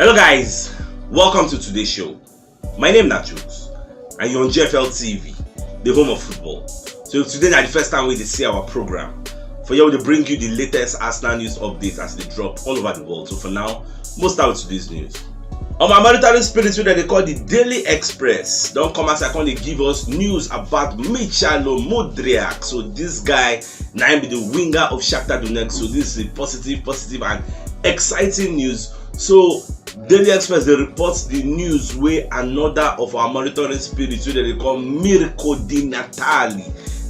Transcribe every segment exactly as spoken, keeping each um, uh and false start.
Hello guys, welcome to today's show. My name na Chuks and you're on G F L T V, the home of football. So if today na the first time we dey see our program, for here we dey bring you the latest Arsenal news updates as they drop all over the world. So for now, most out today's news. On my monitoring spirit wey dem dey call the Daily Express don come as I come dey give us news about Michalo Mudriak. So this guy na him be the winger of Shakhtar Donetsk. So this is a positive, positive and exciting news. So Daily Express dey report the news wey another of our monitoring spirit wey dem dey call Mirko Di Natale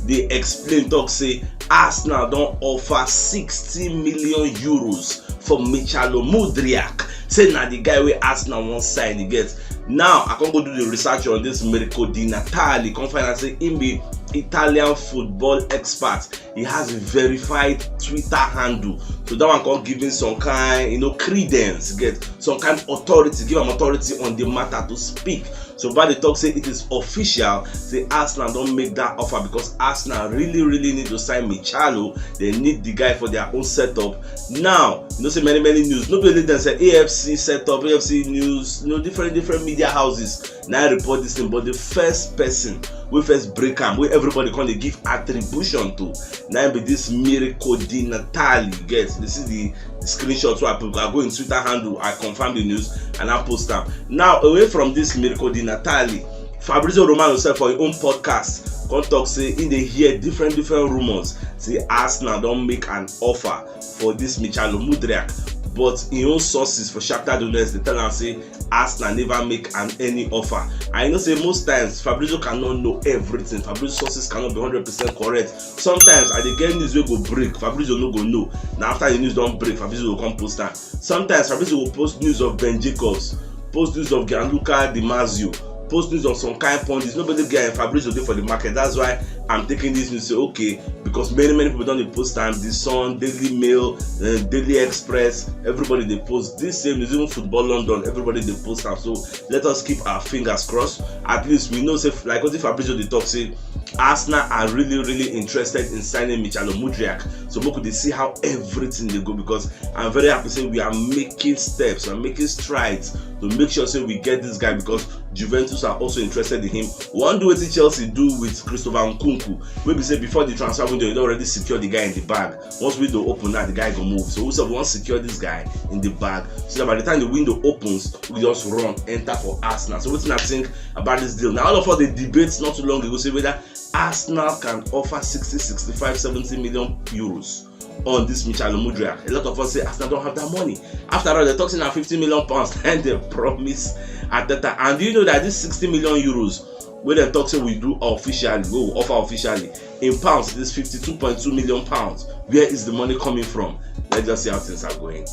dey explain, talk say Arsenal don offer sixty million euros for Michalo Mudriak. Say na the guy wey Arsenal wan sign, you get. Now I come go do the research on this Mirko Di Natale, come find out say him be Italian football expert. He has a verified Twitter handle, so that one come give him some kind, you know, credence, get some kind authority, give am authority on the matter to speak. So Baba dey talk say it is official, say Arsenal don make that offer because Arsenal really, really need to sign Michalo. They need the guy for their own setup. Now you know say many, many news, no be only dem say A F C setup, A F C news, you know, different, different media houses na report this thing, but the first person wey first break am, wey everybody come dey give attribution to, na him be this Mirko Di Natale. You get, this is the, the screenshot wey I put. I go in Twitter handle, I confirm the news and I post am. Now away from this Mirko Di Natale, Fabrizio Romano sef for him own podcast come talk say he dey hear different, different rumors say Arsenal don make an offer for this Michalo Mudriak, but him own sources for Shakhtar Donetsk dey tell am say Arsenal never make an any offer. And you know say most times Fabrizio cannot know everything. Fabrizio sources cannot be hundred percent correct. Sometimes I dey get news wey go break, Fabrizio no go know. Na after the news don break, Fabrizio go come post am. Sometimes Fabrizio go post news of Ben Jacobs, post news of Gianluca Di Marzio, post news of some kind pundits. Nobody get Fabrizio dey for the market. That's why I'm taking this news say okay, because many, many people don dey post am. The Sun, Daily Mail, uh, Daily Express, everybody dey post this same news. Even Football London, everybody dey post am. So let us keep our fingers crossed. At least we know say, like what if Fabrizio dey talk say Arsenal are really, really interested in signing Michalo Mudriak. So we could see how everything dey go, because I'm very happy say we are making steps, we are making strides to make sure say we get this guy, because Juventus are also interested in him. One do wetin Chelsea do with Christopher Nkunku, wey be say before the transfer window, you don already secure the guy in the bag. Once window open now, the guy go move. So we sef wan secure this guy in the bag, so that by the time the window opens, we just run enter for Arsenal. So wetin I think about this deal? Now all of us dey debate not too long ago say whether Arsenal can offer sixty, sixty-five, seventy million euros on this Michalo Mudriak. A lot of us say Arsenal don't have that money. After all, they talk say na fifty million pounds and they promise Arteta. And do you know that this sixty million euros wey dem talk say we do officially, we will offer officially in pounds, this fifty-two point two million pounds, where is the money coming from? Let's just see how things are going.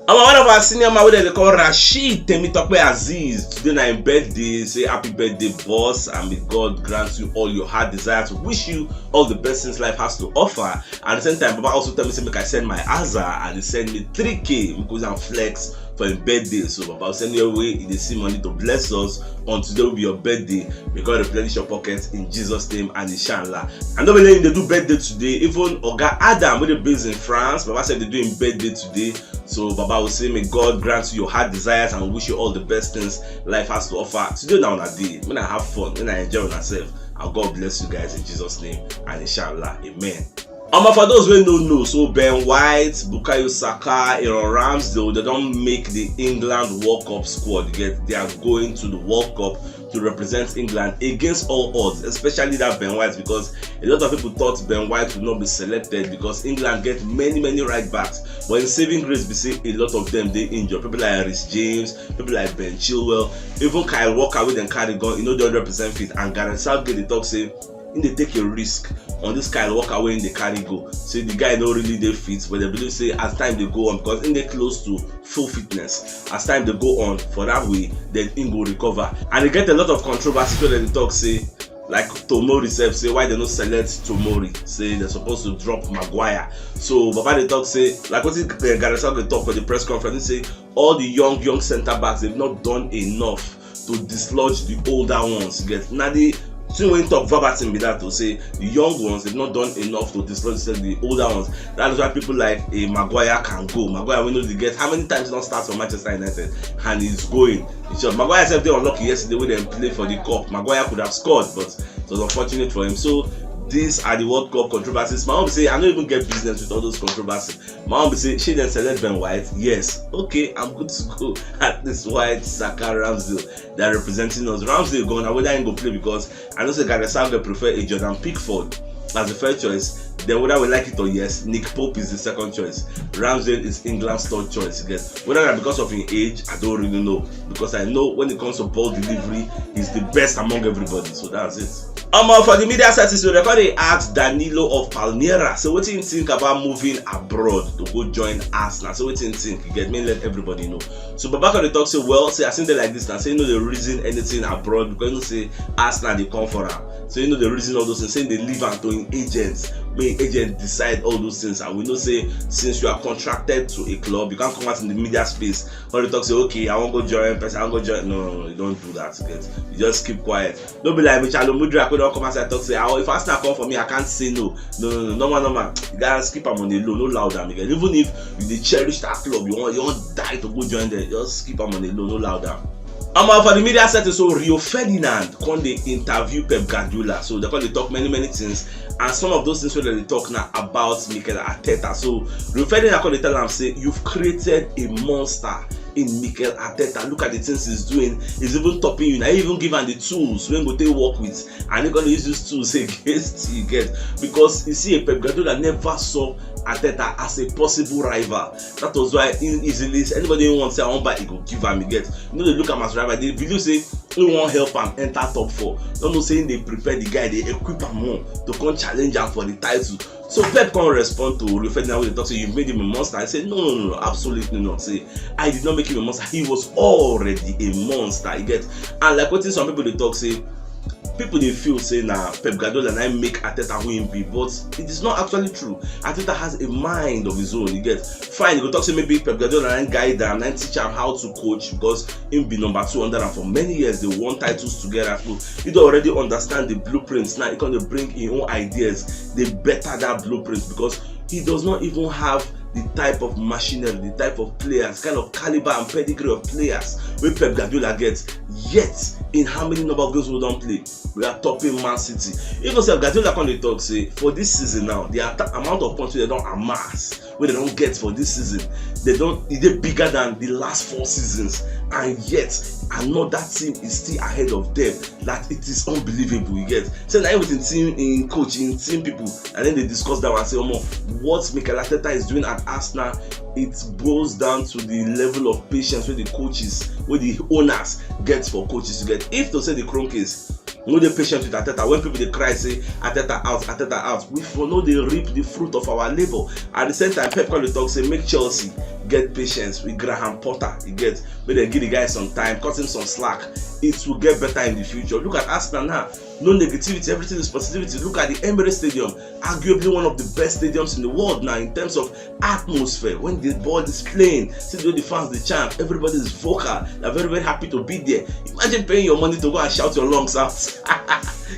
Our one of our senior man wey dem dey call Rasheed Temitope Azeez, today na him birthday. Say happy birthday, boss, and may God grant you all your heart desires. Wish you all the best things life has to offer. At the same time, Baba also tell me say make I send my Aza, and he send me three K. We go and flex for him birthday. So Baba send you away. He dey see money to bless us on today will be your birthday. May God replenish your pockets in Jesus' name and inshallah. I know when they do birthday today, even Oga Adam, wey dey based in France, Baba said they do him birthday today. So Baba will say, may God grant you your heart desires and wish you all the best things life has to offer. Today now na day, when I have fun, when I enjoy myself, and God bless you guys in Jesus' name and inshallah, amen. Omo, for those wey no know, so Ben White, Bukayo Saka, Aaron Ramsdale, they don make the England World Cup squad. You get, they are going to the World Cup to represent England against all odds, especially that Ben White, because a lot of people thought Ben White would not be selected because England get many, many right backs. But in saving grace, we see a lot of them dey injured. People like Reece James, people like Ben Chilwell, even Kyle Walker wey dem carry gone, e no dey hundred percent fit. And Gareth Southgate dey talk say he dey take a risk on this Kyle Walker wey he dey carry go. Say the guy no really dey fit, but they believe say as time dey go on, because he dey close to full fitness, as time dey go on for that way, then he go recover. And e get a lot of controversy wey dem dey talk say, like Tomori sef say why they no select Tomori, say they're supposed to drop Maguire. So Baba dey talk say, like what uh, Gareth Southgate talk for the press conference, he say all the young, young centre backs, they've not done enough to dislodge the older ones. You get, na the Thing wey talk verbatim be that, to say the young ones, they've not done enough to dislodge the older ones. That is why people like a Maguire can go. Maguire, we know the get how many times not start for Manchester United, and he's going. In short, Maguire said they unlucky yesterday when they play for the cup. Maguire could have scored, but it was unfortunate for him. So these are the World Cup controversies. My mom say I don't even get business with all those controversies. My mom say she then select Ben White. Yes, okay, I'm good to go. At this White, Saka, Ramsdale, they're representing us. Ramsdale gone. I whether he go play because I know say Gareth Southgate prefer a Jordan Pickford as the first choice. Then whether we like it or yes, Nick Pope is the second choice. Ramsdale is England's third choice. Again, whether that because of his age, I don't really know, because I know when it comes to ball delivery, he's the best among everybody. So that's it. Um, for the media services, we record they asked Danilo of Palmeiras. So what do you think about moving abroad to go join Arsenal? So what do you think? You get me? Let everybody know. So Babaka the talk say, well, say I think they like this now. Say you know the reason anything abroad because you know say Arsenal they come for am. So you know the reason all those things. Say they leave and to in agents. May agents decide all those things. And we know say since you are contracted to a club, you can't come out in the media space. When they talk say, okay, I won't go join person, I won't go join. No, no, no, you don't do that. You get, you just keep quiet. Don't be like Michel Mudra, don't come outside talk say, oh, if Arsenal come for me, I can't say no. No, no, no, no, no, man. You gotta skip him on the low, no loud am again. Even if you dey cherish that club, you want you want die to go join them, just skip him on the low, no loud am. Um, for the media setting, so Rio Ferdinand come dey interview Pep Guardiola, so they come dey talk many many things, and some of those things wey they dey talk now about Mikel Arteta. So Rio Ferdinand come dey tell am say you've created a monster in Mikel Arteta. Look at the things he's doing. He's even topping you. Now he even give am the tools wey go take work with, and he gonna use these tools against you, get, because you see, a Pep Guardiola never saw Arteta as a possible rival. That was why he easily say anybody who wants say I want buy, he go give am, you get. You know they look am as rival. They believe say he won't help am enter top four. Don't know saying they prepare the guy, they equip am more to come challenge am for the title. So Pep come respond to Rio Ferdinand when they talk say you've made him a monster. I say no, no, no, no, absolutely not. Say I did not make him a monster. He was already a monster. You get, and like what some people they talk say, people they feel say na Pep Guardiola na make Arteta who him be, but it is not actually true. Arteta has a mind of his own. You get, fine, you go talk say maybe Pep Guardiola na guide am, na teach am how to coach because him be number two under am for many years. They won titles together, so he don already understand the blueprints. Now he gonna bring his own ideas. They better that blueprint because he does not even have the type of machinery, the type of players, kind of caliber and pedigree of players wey Pep Guardiola get. Yet, in how many number of games we don't play, we are topping Man City. Even say Guardiola come dey talk say for this season now, the at- amount of points they don't amass, where they don't get for this season, they don't e dey bigger than the last four seasons, and yet another team is still ahead of them. That it is unbelievable. You get, say na everything team in coach in team people, and then they discuss that one. Say, omo, what Mikel Arteta is doing at Arsenal, it boils down to the level of patience where the coaches, where the owners get for coaches to get. If to say the Kroenkes no dey patient with Arteta, when people they cry say Arteta out, Arteta out, we for no they reap the fruit of our labor. At the same time, Pep come dey talk say make Chelsea get patience with Graham Potter. You get, make dem give the guy some time, cut him some slack. It will get better in the future. Look at Arsenal now. No negativity, everything is positivity. Look at the Emirates Stadium, arguably one of the best stadiums in the world now in terms of atmosphere. When the ball is playing, see the way the fans they chant, everybody is vocal. They're very, very happy to be there. Imagine paying your money to go and shout your lungs out.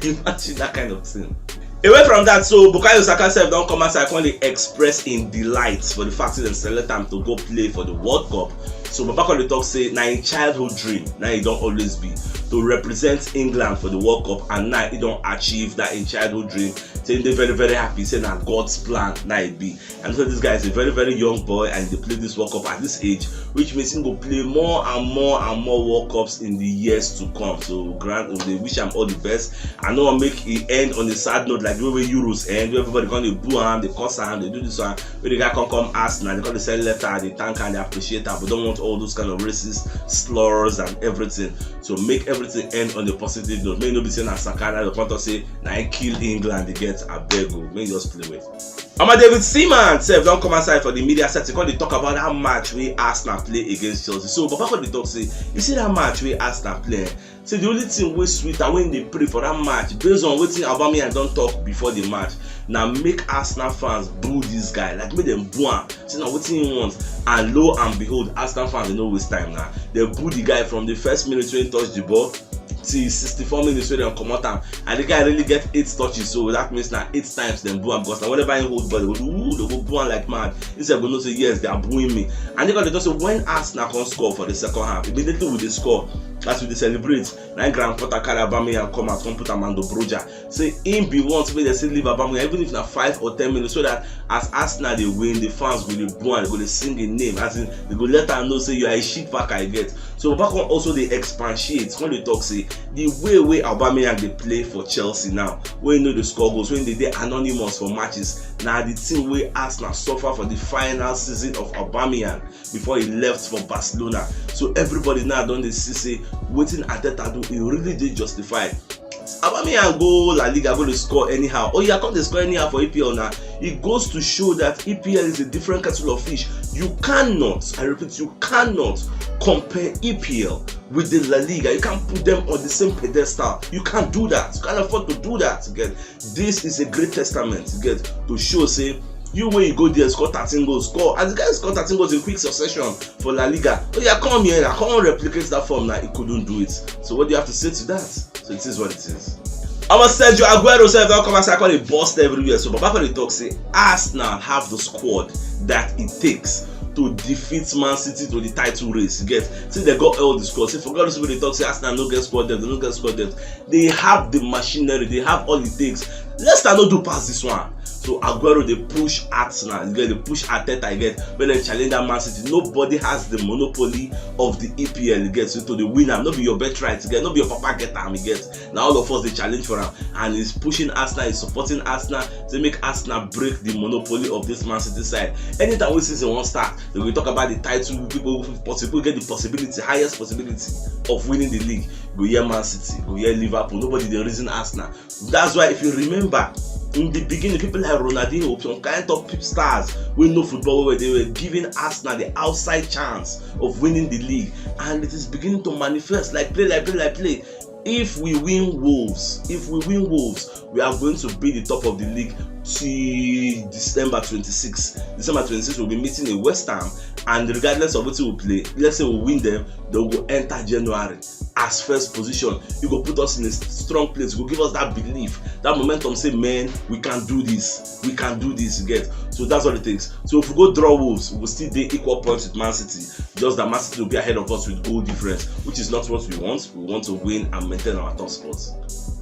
Imagine that kind of thing. Away from that, so Bukayo Saka sef don come outside come dey express im delight for the fact say dem select am to go play for the World Cup. So Papa come dey talk say na im childhood dream na e don always be to represent England for the World Cup, and now e don achieve that im childhood dream. Say im dey very very happy, say na God's plan na e be. And so this guy is a very very young boy and he dey play this World Cup at this age, which means he go play more and more and more World Cups in the years to come. So Grant, we dey wish am all the best. I no wan make e end on a sad note like the way wey Euros end, where everybody come dey boo am, dey curse am, dey do this one. Wey the guy come come Arsenal, they come dey send letter, dey thank am, dey appreciate am, but don't want all those kind of racist slurs and everything. So make everything end on a positive note. Make e no be say na Saka na the come talk say na him kill England, dey get, abeg o, make you just play well. Omo, David Seaman sef don come outside for the media setting, come dey talk about that match wey Arsenal play against Chelsea. So Papa come dey talk say, you see that match wey Arsenal play, eh? Say the only thing wey sweet am when they pray for that match, based on wetin Aubameyang don talk before the match, na make Arsenal fans boo this guy, like make dem boo am. Say na wetin he want, and lo and behold, Arsenal fans dey no waste time now. They boo the guy from the first minute when he touch the ball. till sixty-four minutes wey dem comot am, and the guy really get eight touches, so that means na eight times dem boo am, because na whenever he hold ball, they go do, ooh, they go boo am like mad. He sef go know say yes, they are booing me. And they go dey talk say when Arsenal come score for the second half, immediately we dey score, as we dey celebrate, na Graham Potter carry Aubameyang come out, come put Armando Broja. Say him be want make dem still leave Aubameyang, even if na five or ten minutes, so that as Arsenal dey win, the fans go dey boo am, they go dey sing him name, as in they go let am know say you are a shit packer, you get. So Baba come also dey expatiate when they talk say the way wey Aubameyang dey play for Chelsea now, wey no dey score goals, wey dey dey anonymous for matches, na the thing wey Arsenal suffer for the final season of Aubameyang before he left for Barcelona. So everybody now don dey see say wetin Arteta do, e really dey justified. Aubameyang go La Liga, go dey score anyhow. Oh, you come dey score anyhow for E P L now. It goes to show that E P L is a different kettle of fish. You cannot, I repeat, you cannot compare E P L with the La Liga. You can't put them on the same pedestal. You can't do that. You can't afford to do that. You get, this is a great testament, you get, to show say you, when you go there, score thirteen goals, score. As the guy score thirteen goals in quick succession for La Liga, oh yeah, come here, I can't replicate that form now. He couldn't do it. So what do you have to say to that? So it is what it is. Our Sergio Aguero sef don come outside, come dey burst everywhere. So Baba come dey talk say Arsenal have the squad that it takes to defeat Man City to the title race. You get, say they got all the squad. Say forget those people dey talk say Arsenal no get squad depth, they no get squad depth. They have the machinery, they have all it takes. Leicester no do pass this one. So Aguero dey push Arsenal, you get, dey push Arteta, you get, when they challenge that Man City. Nobody has the monopoly of the E P L, you get, so to the win am, no be your birthright, you get, no be your papa get am, you get. Now all of us dey challenge for am, and he's pushing Arsenal, he's supporting Arsenal to make Arsenal break the monopoly of this Man City side. Anytime we season one start, they will talk about the title, people who possibly get the possibility, highest possibility of winning the league. Go hear Man City, go hear Liverpool. Nobody dey reason Arsenal. That's why if you remember, in the beginning, people like Ronaldinho, some kind of peep stars wey know football well, they were giving Arsenal the outside chance of winning the league, and it is beginning to manifest like play, like play, like play. If we win Wolves, if we win Wolves, we are going to be the top of the league till December twenty-sixth. December twenty-sixth, we'll be meeting a West Ham, and regardless of what we play, let's say we win them, they will enter January as first position. You go put us in a strong place, you go give us that belief, that momentum, say, man, we can do this, we can do this, you get. So that's what it takes. So if we go draw Wolves, we will still dey equal points with Man City, just that Man City will be ahead of us with goal difference, which is not what we want. We want to win and maintain our top spot.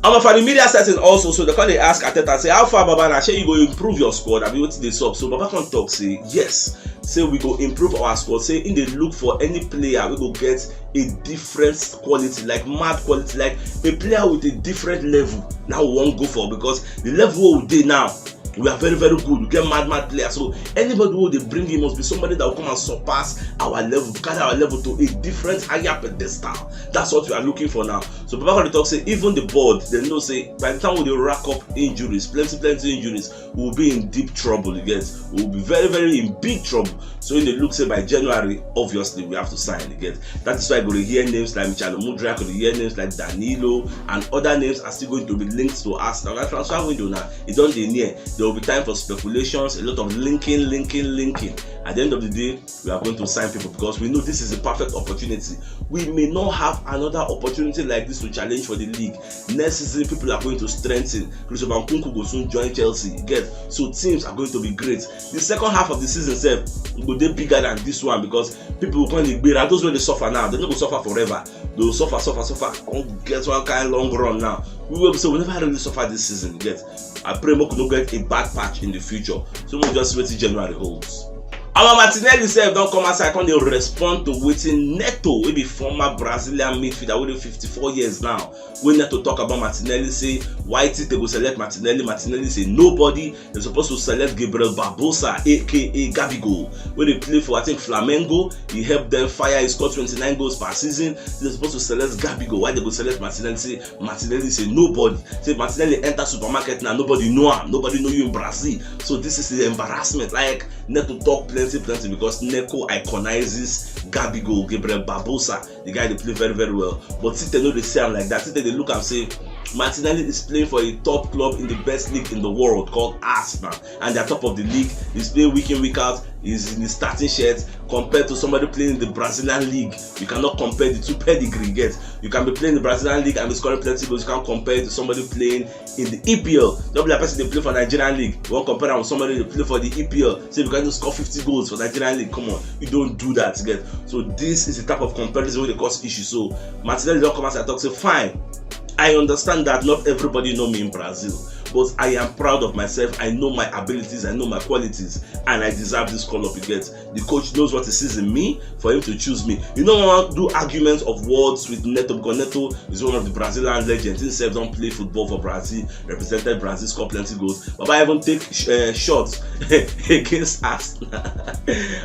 I'm a fan media setting also, so they come dey ask Arteta, say, how far, Baba, na shey you go improve your squad, abi wetin dey sup? So Baba come talk say yes, say we go improve our squad, say he dey look for any player wey go get a different quality, like mad quality, like a player with a different level. Now we wan go for, because the level wey we dey now, we are very, very good. We get mad, mad players. So anybody who they bring in must be somebody that will come and surpass our level, carry our level to a different, higher pedestal. That's what we are looking for now. So Baba come dey talk say even the board, they know say by the time we dey rack up injuries, plenty, plenty injuries, we will be in deep trouble, you get. We will be very, very in big trouble. So in the look say by January, obviously we have to sign, you get. That is why you go dey hear names like Michael Mudryk, you go dey hear names like Danilo, and other names are still going to be linked to Arsenal. That transfer window now, e don dey near. There will be time for speculations, a lot of linking, linking, linking. At the end of the day, we are going to sign people because we know this is a perfect opportunity. We may not have another opportunity like this to challenge for the league. Next season, people are going to strengthen. Christopher Nkunku go soon join Chelsea, you get. So teams are going to be great. The second half of the season sef go dey bigger than this one, because people go come dey gbera. Those wey dey suffer now, they no go suffer forever. They go suffer, suffer, suffer, come get one kind long run now. We will say we never really suffer this season, you get. I pray make we no get a bad patch in the future. So we just wait till January holds. Our Martinelli sef don come outside, come dey respond to wetin Neto, wey be former Brazilian midfielder wey dey fifty-four years now, wey Neto talk about Martinelli, say why Tite go select Martinelli. Martinelli is a nobody. They supposed to select Gabriel Barbosa, A K A Gabigol, wey dey play for, I think, Flamengo. He helped them fire. He scored twenty-nine goals per season. They supposed to select Gabigol. Why they go select Martinelli? Say Martinelli is a nobody. Say Martinelli enter supermarket now, nobody know am. Nobody know you in Brazil. So this is the embarrassment. Like, Neto talk plenty, plenty, because Neto iconizes Gabigol, Gabriel Barbosa. The guy dey play very, very well. But Tite no dey see am like that. Tite dey look am say, Martinelli is playing for a top club in the best league in the world called Arsenal, and they're top of the league. He's playing week in, week out. He's in the starting shirt compared to somebody playing in the Brazilian league. You cannot compare the two pedigree. Get, you can be playing the Brazilian league and be scoring plenty goals. You can't compare it to somebody playing in the E P L. Don't be like person they play for Nigerian league. You won't compare them with somebody they play for the E P L. Say you can just score fifty goals for Nigerian league. Come on, you don't do that. Get, so this is the type of comparison where they cause issues. So Martinelli don't come out and talk, say, fine, I understand that not everybody know me in Brazil, but I am proud of myself. I know my abilities, I know my qualities, and I deserve this call up. You get, the coach knows what he sees in me for him to choose me. You know, I do arguments of words with Neto, because Neto is one of the Brazilian legends. He himself don't play football for Brazil, represented Brazil, score plenty goals. But I even take uh, shots against Arsenal.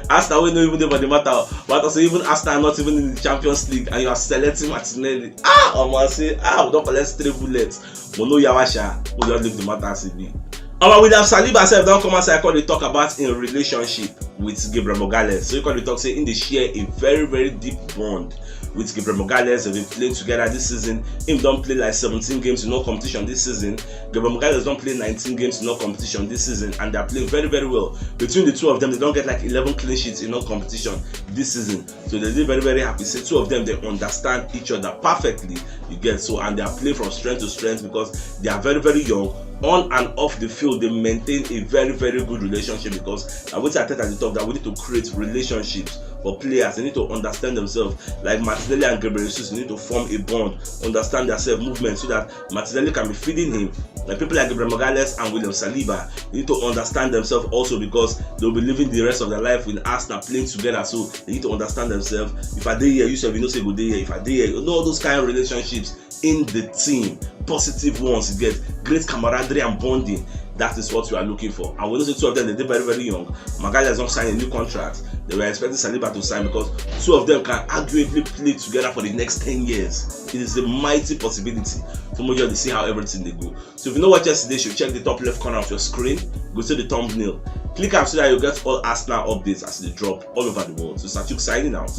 Arsenal, we know even about the matter. But also, even Arsenal, not even in the Champions League, and you are selecting Martinelli. Ah, I must say, ah, we don't collect three bullets. But no, Yawasha, we don't leave the matter as it be. Our William Saliba said, don't come outside, call the talk about in relationship with Gabriel Magalhaes. So you call the talk, say, in the share a very, very deep bond with Gabriel Magalhaes. They've been playing together this season. Him don't play like seventeen games in no competition this season. Gabriel Magalhaes don't play nineteen games in no competition this season, and they're playing very, very well. Between the two of them, they don't get like eleven clean sheets in no competition this season. So they did very, very happy. Say two of them, they understand each other perfectly. You get, so, and they are playing from strength to strength because they are very, very young. On and off the field, they maintain a very, very good relationship because I would say I tell at the top that we need to create relationships for players. They need to understand themselves. Like Martinelli and Gabriel Jesus, they need to form a bond, understand their self movement so that Martinelli can be feeding him. Like people like Gabriel Magalhaes and William Saliba, they need to understand themselves also because they'll be living the rest of their life with Arsenal playing together. So they need to understand themselves. If I dey here, you say you know say go dey here. If I dey here, you know, all those kind of relationships in the team, positive ones, you get great camaraderie and bonding. That is what we are looking for. And we know say two of them, they dey very, very young. Magalhaes don sign a new contract. They were expecting Saliba to sign because two of them can arguably play together for the next ten years. It is a mighty possibility. So we just see how everything they go. So if you know what yesterday, you should check the top left corner of your screen. Go to the thumbnail. Click up so that you get all Arsenal updates as they drop all over the world. So Satuk signing out.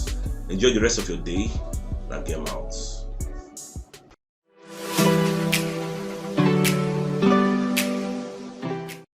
Enjoy the rest of your day. Now game out.